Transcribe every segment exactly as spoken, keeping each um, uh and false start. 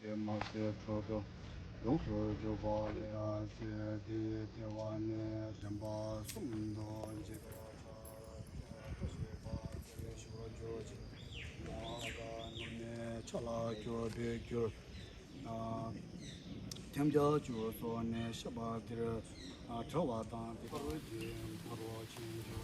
དེ་མ་ཟད་འཕྲོ་དུ་ཡོངས་སུ་གྱུར་པ་ལ་ཡང་ཟེར་ཏེ། དེ་བ་ནི་རིམ་པ་གསུམ་དུ་འབྱེད་པར་བྱ། ཞེས་པ་དེར་ཞུ་བར་འགྱུར་ཅིག། ཡང་ཀ་སྣོམ་ནས་ཆ་ལ་གྱུར་པའི་རྒྱུར། ཐེམས་རྒྱ་བཅུ་སོགས་ནས་བཤད་པ་འདིར་བྲལ་བ་དང་དེ་ལྟར་གྱི་ཕ་རོལ་ཕྱིན་བཅུ།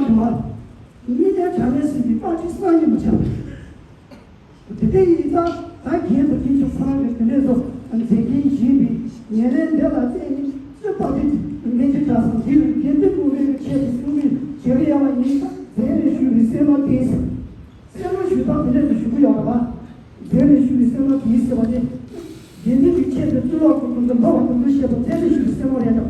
མ། མི་དེ་བྱ་ངན་ཟེར་གྱི་པར་ཆས་སང་ཉིན་མ་ཆགས། དེ་འདྲ་ཡིན་ཙང་ད་རྒན་དང་རྒན་གྱི་ཁོ་རང་གི་དེ་འདྲས་སོ་མཛད་མཁན་ཡིན་པའི་ཉེ་རན་འདི་ལ་བརྟེན་ནས་རྩོད་པ་དེ་མེད་ཀྱི་གྲྭ་ཚང་འདི་རུ་དགེ་འདུན་ལུང་པའི་ཆེད་དུ་གསུང་མིན་བྱེད་ཀྱི་ཡོད་པ་ཡིན་ཙང་མཛད་ནས་ཞུ་བའི་སེམས་ལ་བརྟེན་ཟེར། སེམས་ལ་ཞུ་སྟངས་དེ་འདྲས་སུ་ཞུ་གི་ཡོད་རེད་པ། མཛད་ནས་ཞུ་བའི་སེམས་ལ་བརྟེན་ཟེར་བ་དེ། དགེ་འདུན་གྱི་ཆེད་དུ་རྩོད་པ་ཁོ་ཚོ་འདི་འབབ་པ་ཁོ་ཚོ་བཤད་པ་མཛད་ནས་ཞུ་བའི་སེམས་ལ་རེད་དམ།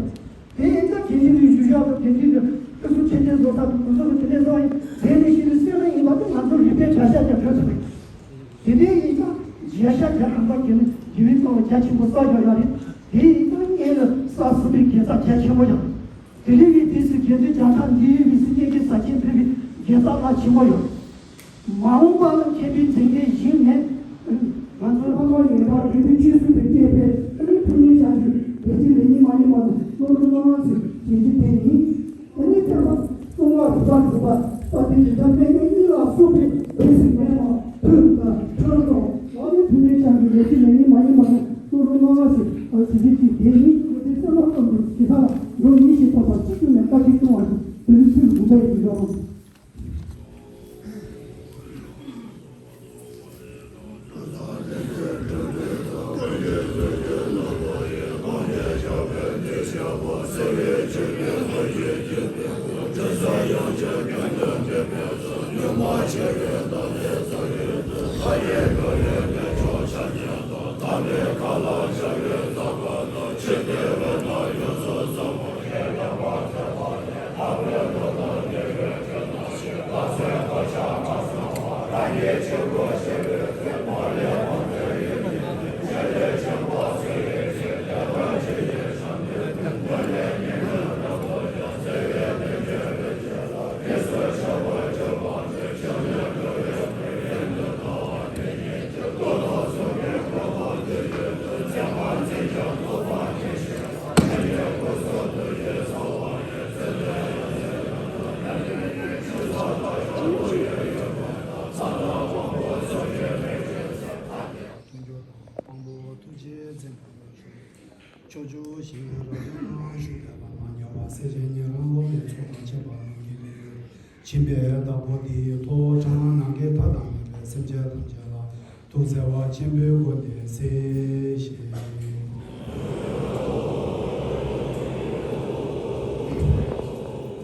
དེ་ཡིན་ཙང་དགེ་འདུན་གྱི་ཞུ་ཞག་དང་དགེ་འདུན་གྱི་སྐུ་གཟུགས་ཆེ་ཆེན་བཟོ་ས་དང་དགོན་པ་དང་དེ་འདྲའི་བཟོ་ཡིན་དེ་ནི་ཤི་ནི་སེམས་ལ་ཡིན་པ་དང་ང་ཚོ་རིག་པའི་བྱ་བཞག་ཀྱང་གྲོལ་ཐུབ་པས། དེ་འདྲའི་ཡིན་ཙང་བྱ་བཞག་ཀྱང་རང་པ་དགེ་ནི་དགེ་བའི་རྩ་བ་རྒྱ་ཆེན་པོ་བསགས་ཡོད་ཡོད་རེད། དེ་ཡིན་ཙང་སྔོན་ལ་བསགས་ཟིན་པའི་དགེ་རྩ་རྒྱ་ཆེན་པོ་ཡང་། དེ་རིང་གི་དུས་སུ་དགེ་འདུན་བརྒྱ་ཕྲག་འདིའི་དབུས་སུ་སྙན་གྱི་ས་ཆེན་ཕུལ་བའི་དགེ་རྩ་རླབས་ཆེན་པོ་ཡོད། མ་འོངས་པ་ལ་མཁས་པའི་མཛེས་རྒྱན་བཞེངས་ནས། ང་ཚོ་ལྷག་པར་ངེས་པར་དགེ་འདུན་ཆོས་སྲིད་པའི་སྐད་ཕེབས་ཨ་ནི་ཐུགས་ཉིད་བྱ་རྒྱུ་བེད་སྤྱོད་ལེགས་ཉེས་མ་ཉེས་མ་དང་བློ་རུ་སྣང་ཟེར་བྱེད་རྒྱུ་དེ་ཡིན། ཨ་ནི་ཐེག་པ་གསང་སྔགས་རིག་པ་དྲུག་པ་རྩ་བའི་རིག་ཐབས་མན་ངག་གཉིས་ལ་སོགས་པའི་འོད་ཟེར་ཉམས་པ་ཐོས་དང་ཐོས་རང་དང་ཨ་ནི་ཐུགས་ཉིད་བྱ་རྒྱུ་བེད་སྤྱོད་ལེགས་ཉེས་མ་ཉེས་མ་དང་བློ་རུ་སྣང་ཟེར་བྱེད་རྒྱུ་དེ་དེ་ཡིན། དེ་སེམས་ལ་བསམ་དུ་ཇི་ལྟར་འགྲོ་ཉིད་ཞིག་ཐོབ་པ་སྤྱི་གཙུག་ནས་བཀའ་ཁྲིད་གཏོང་བ་ཞིག་དེ་ནི་ཚུལ་དགོངས་པ་ཡིན་ཀྱང་། ཕྱོགས་བཅུ་ཞིང་རབ་འབྱམས་ཞིང་དད་པ་མ་ཉམས་པ་སེར་ཆེན་ཉེ་རང་ལོ་མའི་ཚོགས་དང་བཅས་པ་རྣམས་ཀྱིས་ནི། སྦྱིན་པའི་བདག་པོ་འདི་ཡི་ཐོག་དྲངས་ནམ་མཁའི་མཐའ་དང་མཉམ་པའི་སེམས་ཅན་ཐམས་ཅད་ལ་ཐུགས་བརྩེ་བ་ཆེན་པོའི་སྒོ་ནས་གཟིགས་ཤིག།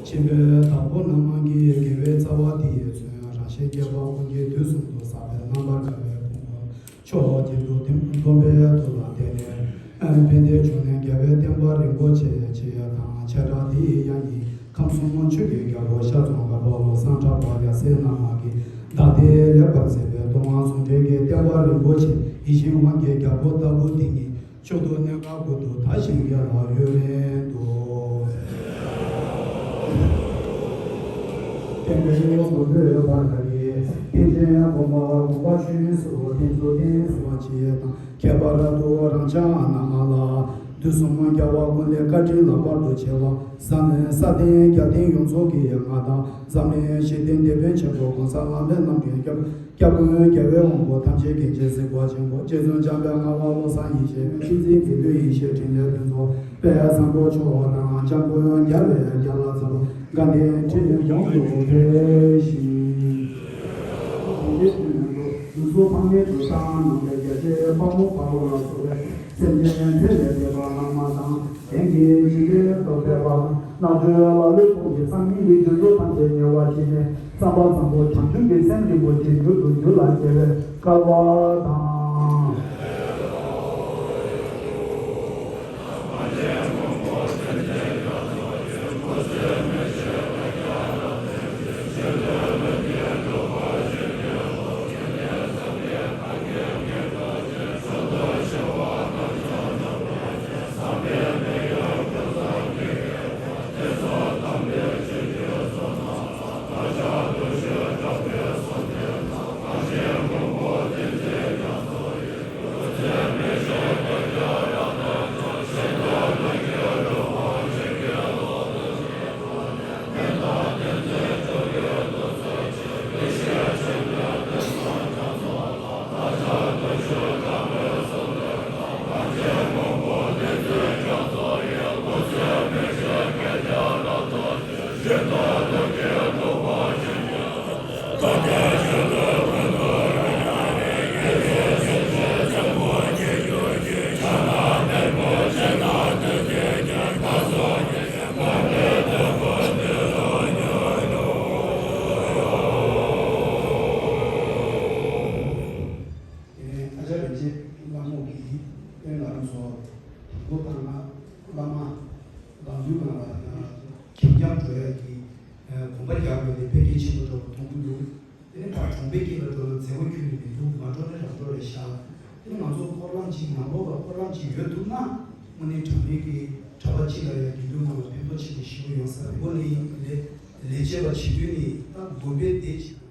སྦྱིན་པའི་བདག་པོ་རྣམ་མང་གི་དགེ་བའི་རྩ་བ་འདི་ཡིས་མཚོན་རང་གཞན་སྐྱེ་བོ་ཀུན་གྱི་དུས་གསུམ་དུ་བསགས་པའི་རྣམ་པར་དགའ་བའི་ཕུང་པོ། ཕྱོགས་བརྒྱད་དུ་སྡོམ་པའི་མཐུ་ལ་བརྟེན་ནས། དཔལ་ལྡན་འབྱུང་གནས་རྒྱལ་བའི་བསྟན་པ་རིན་པོ་ཆེ་ཆེ་དང་། བྱེ་བྲག་འདི་ཡི་དབྱངས་ཉིད་ཁམས་གསུམ་ཆོས་ཀྱི་རྒྱལ་པོ་ཤར་རྫོང་དཀར་པོ་བློ་བཟང་གྲགས་པ་རྒྱལ་སྲས་རྣམ་མང་གིས་བདག་ལྟའི་ལེགས་པར་མཛད་པའི་ཏུན་ཧོང་ཟུང་འབྲེལ་གྱི་བསྟན་པ་རིན་པོ་ཆེ་ཡིད་བཞིན་དབང་གི་རྒྱལ་པོ་ལྟ་བུ་འདི་ཉིད། མཆོག་ཏུ་གནད་འགག་ཀུན་ཏུ་དར་ཞིང་རྒྱས་ལ་ཡུན་རིང་དུ། བསྟན་པའི་ནོར་བུ་འཕེལ་བར་བགྱི། དེ་བཞིན་གོང་མ་དགོངས་པ་ཆོས་དབྱིངས་སུ་ཐིམ་ཚུལ་བསྟན་ཟིན་པ་ཆེ་དང་། ཁྱད་པར་དུ་རང་ཅག་རྣམས་ལ། དུས་གསུམ་རྒྱལ་བ་ཀུན་ལས་བཀའ་དྲིན་ལྷག་པར་དུ་ཆེ་བ། གཟའ་ནི་ས་སྟེང་རྒྱལ་བསྟན་ཡོངས་རྫོགས་ཀྱི་མངའ་བདག་འཛམ་གླིང་ཞི་བདེའི་དེད་དཔོན་ཆེན་པོ་༸གོང་ས་ལྷ་ལྡན་རྣམ་རྒྱལ་སྐྱབས། སྐྱབས་མགོན་རྒྱལ་བའི་དབང་པོ་ཐམས་ཅད་མཁྱེན་ཅིང་གཟིགས་པ་ཆེན་པོ་རྗེ་བཙུན་འཇམ་དཔལ་དཀར་པོ་བློ་བཟང་ཡེ་ཤེས་མཆོག་བསྟན་འཛིན་དགེ་འདུན་ཡེ་ཤེས་འཕྲིན་ལས་ཕུན་ཚོགས་དཔལ་བཟང་པོ་མཆོག་དང་། འཇམ་མགོན་རྒྱལ་བའི་རྒྱལ་ལ་འཚམས་པ་དགའ་ལྡན་འཕྲིན་ལས་ཡོངས་སུ་འཕེལ་ཞིང་། དེ་འདྲའི་དུས་ནམ་དུ་ལུས་སྲོག་ཕངས་མེད་དུ་བཏང་། ནམ་མཁའི་རྒྱལ་ཆེན་དཔའ་བོ་དཔའ་རོག་ལ་སོགས་པའི་སེམས་ཅན་ཚེ་ལས་འདས་པ་ལྷག་མ་དང་། དེང་གི་འཇིག་རྟེན་དུ་ཕེབས་པ་ནག་ཆུ་ལ་ལུས་ཕུང་གི་སང་ཉིན་གྱི་དུས་སུ་ཐམས་ཅད་ཉེ་བར་ཞི་ནས་བསམ་པ་བཟང་པོ་བྱང་ཆུབ་ཀྱི་སེམས་རིན་པོ་ཆེ་མྱུར་དུ་འགྱུར་ལ་བྱེད་པའི་སྐལ་བ་དང་། ཨ་ཅག་རིན་ཆེན་ལྷ་མོ་གིས་དཔོན་ང་རང་ཚོ་དང་པོ་དང་བླ་མ་རང་དུས་གང་ལ་ཁྱིམ་རྒྱག་འགྲོ་ཡ་གི་གོམ་པ་རྒྱག་དགོས་ཏེ་དཔེ་གལ་ཆེན་པོ་འདྲ་པོ་མཐོང་གི་འདུག་དེ་ནས་ཕར་གྲོང་པའི་དཀྱིལ་ལ་འགྲོ་ན་མཛེས་པོ་ཁྱོན་ནས་མི་འདུག་མ་འགྲོ་ན་རང་འགྲོ་རེད་ཤག་དེ་ནས་ང་ཚོ་འཁོར་ལམ་གཅིག་ནང་ལོགས་ལ་འཁོར་ལམ་གཅིག་ཡོད་ཐུབ་ན་དངོས་གནས་དྲང་གནས་ཀྱི་གྲྭ་པ་གཅིག་ལ་ཡ་དགེ་འདུན་དམངས་ལ་ཕན་ཐོགས་ཆེན་པོ་ཞིག་ཡོང་ས་རེད། འོ་ནི་ལས་ལས་བྱེད་པ་བྱེད་དུས་ནི་ད་དགོན་པའི་སྡེ་བྱེད།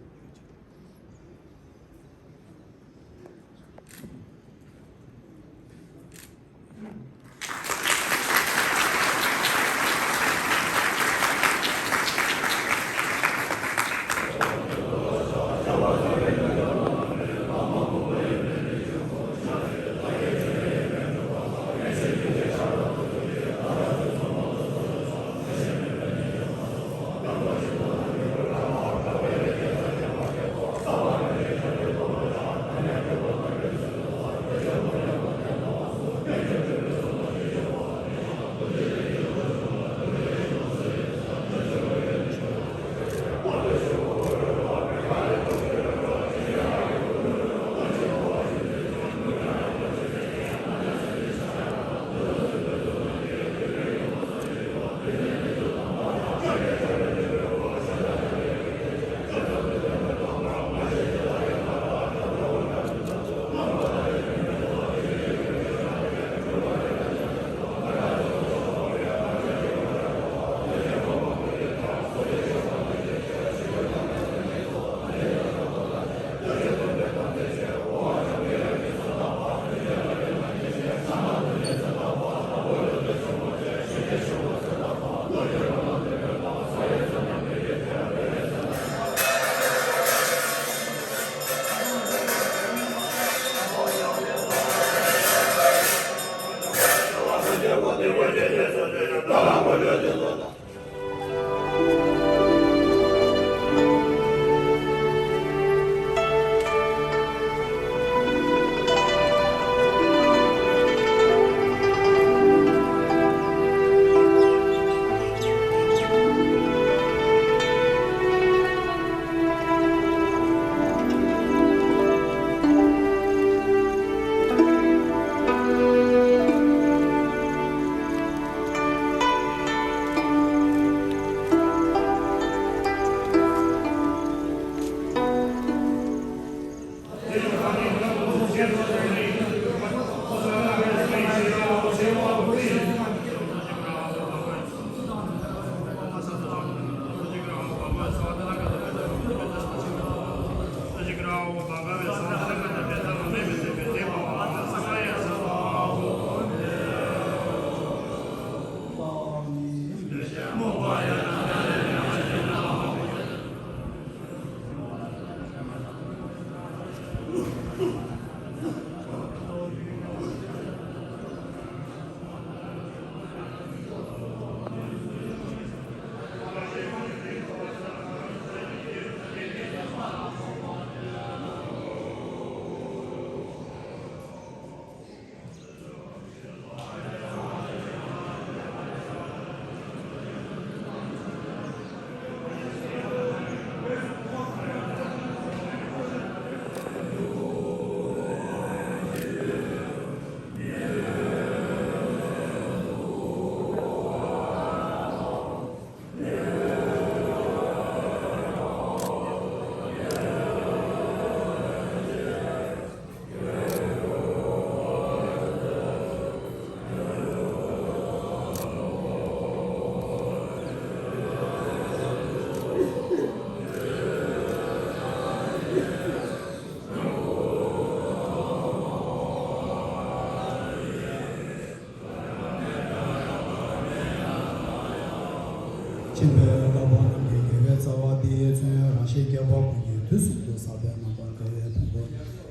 མཁྱེན་པའི་བླ་མ་རྣམས་ཀྱི་དགེ་བའི་རྩ་བ་འདི་མཚོན་རང་གཞན་སྐྱེ་བོ་ཀུན་གྱི་དུས་གསུམ་དུ་ཟག་པའི་རྣམ་པར་དགའ་བའི་དང་པོ།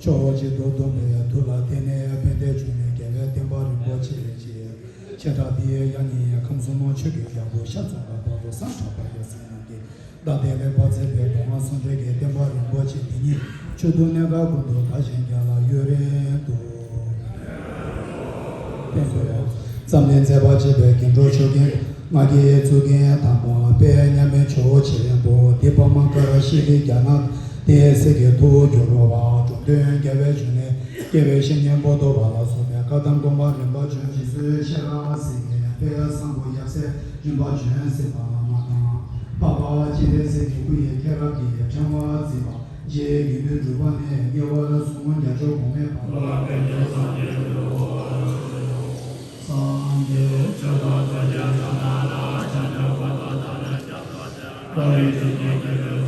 ཕྱོགས་གཅིག་ཏུ་བསྡོམས་པའི་མཐུ་ལ་བརྟེན་ནས་ཕན་བདེའི་འབྱུང་གནས་རྒྱལ་བའི་བསྟན་པ་རིན་པོ་ཆེ་ཆེ། བྱེ་བྲག་འདི་ཡང་ཉིད་ཁམས་གསུམ་ཆོས་ཀྱི་རྒྱལ་པོ་ཤར་ཙོང་ཁ་དཔལ་ལྡན་སངས་གྲགས་པ་ཡབ་སྲས་རྣམས་ཀྱི་བདག་བསྟན་ལེགས་པར་མཛད་པའི་མདོ་སྔགས་ཟུང་འབྲེལ་གྱི་བསྟན་པ་རིན་པོ་ཆེ་འདི་ཉིད་ཆོས་དུ་གནས་སྐབས་ཀུན་ཏུ་དར་ཞིང་རྒྱས་ལ་ཡུན་རིང་དུ། བསྟན་པའི་རྩ་བ་ནས་མཛད་པར་བྱེད་པའི་སྒྱུ་འཕྲུལ་ཆོས་ཀྱི་སྔགས་ཀྱི་གཙུག་རྒྱན་དང་པོ་དཔལ་མཉམ་མེད་ཇོ་བོ་ཆེན་པོ་འདི་པདྨ་ཀ་ར་ཤི་ལའི་རྒྱ་ནག་ཏི་སེ་གི་ཐུགས་སྒྱུར་བ་འགྲོ་དོན་རྒྱལ་བའི་གཞུང་ནས། སྐྱེ་བའི་བཤེས་གཉེན་པོ་ཏོ་བ་ལ་སོགས་པའི་བཀའ་དང་སྒོམ་པ་རིམ་པ་བྱོན། རྗེ་བཙུན་ཤེས་རབ་སེང་གེ་དཔལ་བཟང་པོ་ཡབ་སྲས་རིམ་པ་བྱོན། སྲིད་པ་བླ་མ་དང་འཕགས་པ་སྤྱན་རས་གཟིགས་ཀྱི་སྐུ་ཡི་མཁྱེན་རབ་ཀྱི་ཕྲེང་བ་བརྩིགས་པ། རྗེ་དགེ་འདུན་གྲུབ་པ་ནས་དམྱལ་བར་སོང་། རྒྱ་མཚོ་གོང་མའི་བར་དུ། སངས་རྒྱས་ཆོས་དང་ཕྱག་རྒྱ་ཕྱག་ན་ལ་ཕྱག་རྒྱ་བ་དང་ཕྱག་རྒྱ་ཕྱག་རྒྱ།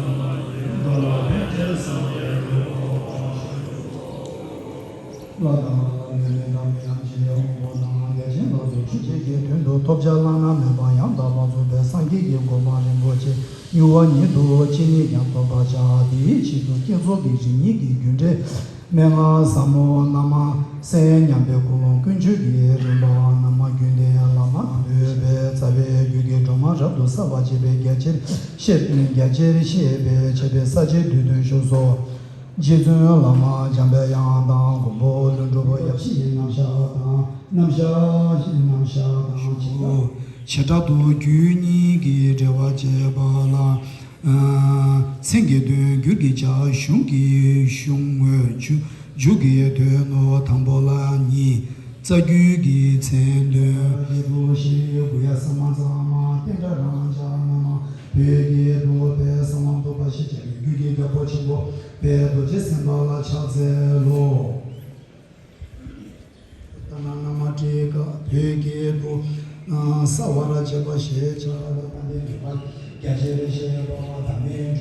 བླ་དང་མི་མི་དང་མི་ཡང་ཆེ་ཡང་དབང་པོ་དང་། བརྒྱ་བྱིན་ལ་སོགས་ཆོས་ཅན་གྱི་དོན་དུ་ཐོབ་བྱ་བླ་ན་མེད་པ་ཡང་དག་པར་རྫོགས་པའི་སངས་རྒྱས་ཀྱི་གོ་འཕང་རིན་པོ་ཆེ་མྱུར་བ་ཉིད་དུ་ཅི་ནས་ཀྱང་ཐོབ་པར་བྱ། དེའི་ཆེད་དུ་བསྐྱེད་རྫོགས་ཀྱི་རིམ་གཉིས་ཀྱི་རྒྱུ་འབྲས་མན་ངག་ཟབ་མོ་རྣམ་གསལ་མཉམ་པའི་ཀུན་སློང་ཀུན་སྤྱོད་ཀྱི་རིམ་པ་རྣམ་རྒྱུན་ལྡན་བླ་མ་དང་བསྟོད་པའི་རྩ་བའི་རྒྱུད་ཀྱི་སྒྲོན་མ་རབ་ཏུ་གསལ་བར་བྱེད་པའི་རྒྱ་ཆེར་བཤད་རྒྱ་ཆེར་བཤད་པའི་བྱེད་པའི་ས་བཅད་བསྡུས་དོན་བཞུགས་སོ། རྗེ་བཙུན་བླ་མ་འཇམ་པའི་དབྱངས་དང་མགོན་པོ་ཀླུ་སྒྲུབ་ཡབ་གཞིའི་རྣམ་གཞག་དང་། རྣམ་གཞག་རྣམ་གཞག་དང་བྱེ་བྲག་བྱེ་བྲག་ཏུ་རྒྱུད་གཉིས་ཀྱི་འགྲེལ་པ་བྱས་པ་ལ། མཚན་གྱི་དོན་བསྒྱུར་གྱི་བྱ། གཞུང་གི་གཞུང་དངོས་མཇུག་མཇུག་གི་དོན་ནོ། དང་པོ་ལ་ནི་རྩ་རྒྱུད་ཀྱི་མཚན་དོན། རྒྱལ་པོ་ཞེས་དགུ་ཡ་ས་མ་ཚ་མ་བསྟན་དགྲ་རང་ཅག་རྣམས་བོད་སྐད་དུ་དཔལ་གསང་བ་འདུས་པ་ཞེས་བྱ་བའི་རྒྱུད་ཀྱི་རྒྱལ་པོ་ཆེན་པོ་དཔལ་རྡོ་རྗེ་སེམས་དཔའ་ལ་ཕྱག་འཚལ་ལོ། ད་ན་ན་མ་ཏྲི་ཀ་བོད་སྐད་དུ་ས་བ་ར་བྱེད་པ་ཞེས་བྱ་བ་ལ་དཔལ་ལྡན་འདུས་པ་རྒྱ་ཆེར་བཤད་པ་དང་མེ་